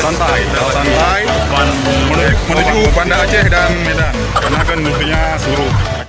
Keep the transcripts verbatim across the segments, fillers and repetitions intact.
Santai, santai. Menuju, menuju Banda Aceh dan Medan. Karena kan rutenya suruh.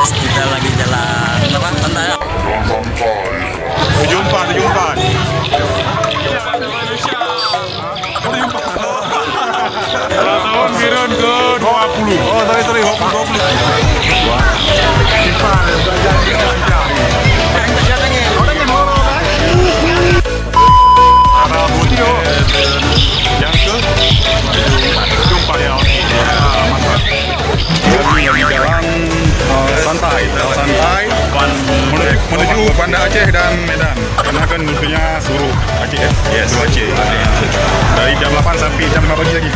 Kita lagi jalan apa? Santai. Tujuh empat, tujuh empat. Tahun Biron ke dua puluh. Oh, sorry, sorry, dua puluh, dua puluh. Arah Botio. Yang ke? Tujuh empat, ya. Ah, mantap. Kami lagi jalan, eh, santai, santai. Menuju, menuju Banda Aceh dan Medan. Karena kan rutenya suruh Aceh, ya? Yes. Suruh Aceh. Dari jam delapan sampai jam lima pagi lagi.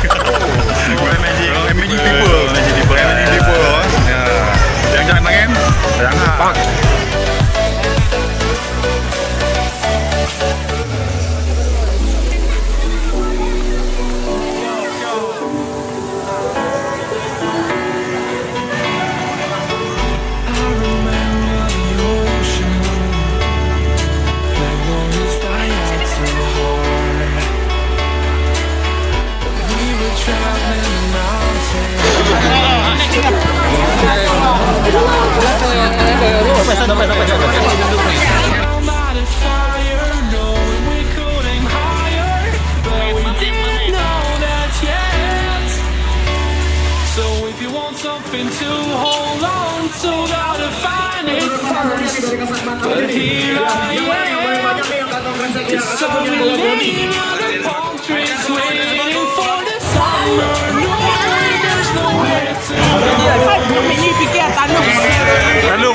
Bukan magic. Magic people. Magic people. Magic people, ya. Yang jangan tangan. Jangan. Pak. If you want something to hold on to, gotta find it first. But here I am. It's summer lane, the palm trees waiting for the summer. No, there's nowhere to go. Lalu,